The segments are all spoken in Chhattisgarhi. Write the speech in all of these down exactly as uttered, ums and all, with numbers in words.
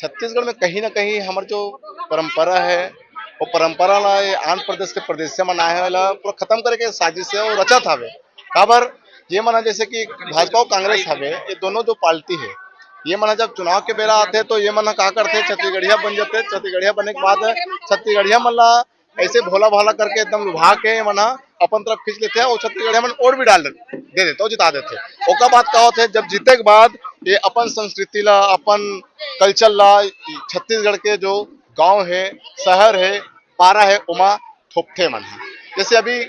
छत्तीसगढ़ में कहीं ना कहीं हमर जो परंपरा है, वो परंपरा ला ये आंध्र प्रदेश के परदेसिया मन आए हैं, ला पूरा खत्म करे के साजिश है, वो रचत हवे। काबर, ये मन ह जैसे कि भाजपा और कांग्रेस हवे, ये दोनों जो पार्टी है, ये मन ह जब चुनाव के बेरा आथे तो ये मन ह का करथे, छत्तीसगढ़िया बन जाथे। छत्तीसगढ़िया बने के बाद छत्तीसगढ़िया मन ला ऐसे भोला भाला करके एकदम लुभा के ये मन ह अपन तरफ खींच लेथे और छत्तीसगढ़िया मन वोट भी डाल दे देथे और जिता देथे। ओकर बाद का होथे, जब जीते के बाद ये अपन संस्कृति ला, अपन कल्चर ला, छत्तीसगढ़ के जो गांव है, शहर है, पारा है, ओमा थोपथे मन ह। जैसे अभी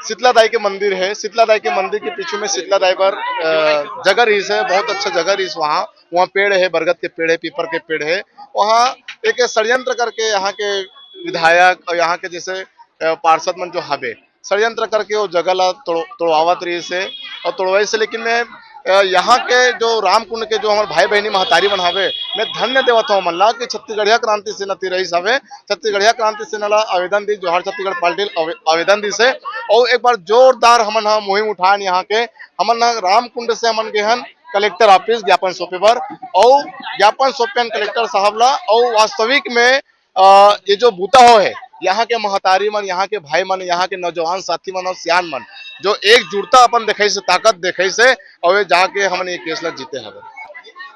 शीतला दाई के मंदिर है, शीतला दाई के मंदिर के पीछू में शीतला दाई बर अ, जगह रहीस है, बहुत अच्छा जगह रहीस वहाँ। वहाँ पेड़ है, बरगद के पेड़ है, पीपर के पेड़ है। वहाँ एक षड्यंत्र करके यहाँ के विधायक और यहाँ के जैसे अ, पार्षद मन जो हवे, षड्यंत्र करके वो जगह ला तोड़-, तोड़वावत रहीस है और तोड़वाइस है। लेकिन मैं अ, यहाँ के जो रामकुंड के जो हमर भाई बहनी महतारी मन हवे, मैं धन्य देवत हूँ मन ला कि छत्तीसगढ़िया क्रांति सेना ती रहीस हवे। छत्तीसगढ़िया क्रांति सेना ला आवेदन दी, जोहार छत्तीसगढ़ पार्टी ला आवे-, आवेदन दी से। और एक बार जोरदार हमन ह मुहिम उठान यहाँ के, हमन ह रामकुंड से हमन गे हन कलेक्टर ऑफिस ज्ञापन सौंपे बर। और ज्ञापन सौंपे हन कलेक्टर साहब ला। और वास्तविक में अ, ये जो बूता हो है, यहाँ के महतारी मन, यहाँ के भाई मन, यहाँ के नौजवान साथी मन और सियान मन जो एकजुटता अपन देखे से, ताकत देखे से, और ये जाके हमन ये केस ला जीते हवे।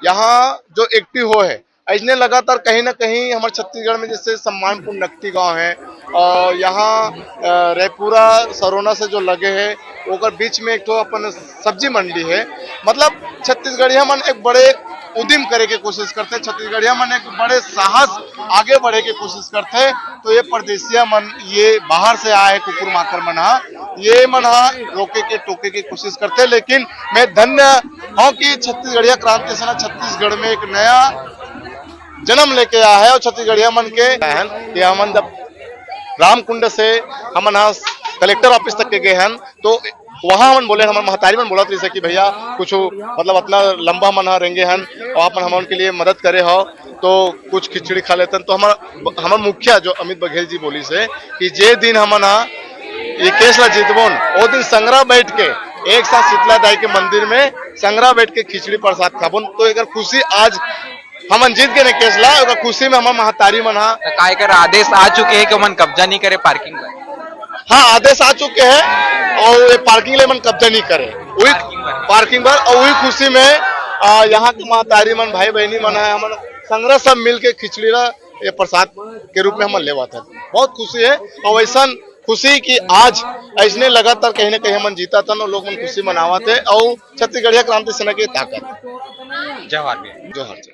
यहाँ जो एक्टिव हो है, ऐसने लगातार कहीं ना कहीं हमर छत्तीसगढ़ में जैसे सम्मानपुर नकटी गांव है और यहाँ अ, रायपुरा सरोना से जो लगे है, ओकर बीच में एक ठो अपन सब्जी मंडी है। मतलब छत्तीसगढ़िया मन एक बड़े उद्यम करे के कोशिश करथे, छत्तीसगढ़िया मन एक बड़े साहस आगे बढ़े के कोशिश करथे। तो ये परदेसिया मन, ये बाहर से आए कुकुर माकर मन हा, ये मन हा रोके के टोके के कोशिश करथे। लेकिन मैं धन्य हूँ कि छत्तीसगढ़िया क्रांति सेना छत्तीसगढ़ में एक नया जन्म लेके आया है और छत्तीसगढ़िया मन के ये हमन जब रामकुंड से हमन हा कलेक्टर ऑफिस तक के गए हन, तो वहाँ हमन बोले, हमर महतारी मन बोलत रहिस कि भैया कुछ मतलब अतना लंबा मन हा रेंगे हन और आप मन हमन के लिए मदद करे हो, तो कुछ खिचड़ी खा लेतन। तो हमर हमर मुखिया जो अमित बघेल जी बोलिस हे कि जे दिन हमन हा ये केस ला जीतबोन, ओ दिन संगरा बैठ के एक साथ शीतला दाई के मंदिर में संगरा बैठ के खिचड़ी प्रसाद खाबोन। तो एकर खुशी आज हमन जीत गए केस ला, ओकर खुशी में हमर महतारी मन हा त का एकर आदेश आ चुके हे कि ओमन कब्जा नहीं करे पार्किंग बर? हाँ, आदेश आ चुके हैं और ये पार्किंग ला मन कब्जा नहीं करे, वही पार्किंग बर। पार्किंग बर। और वही खुशी में आ, यहाँ के महतारी मन, भाई बहनी मन है, हमन संगरा सब मिल के खिचड़ी ला ये प्रसाद के रूप में हमन लेवत है। बहुत खुशी है। और ऐसा खुशी कि आज ऐसने लगातार कहीं ना कहीं हमन जीतत हन और लोग मन खुशी मनावत है और छत्तीसगढ़िया क्रांति सेना की ताकत। जोहार भैया। जोहार जी।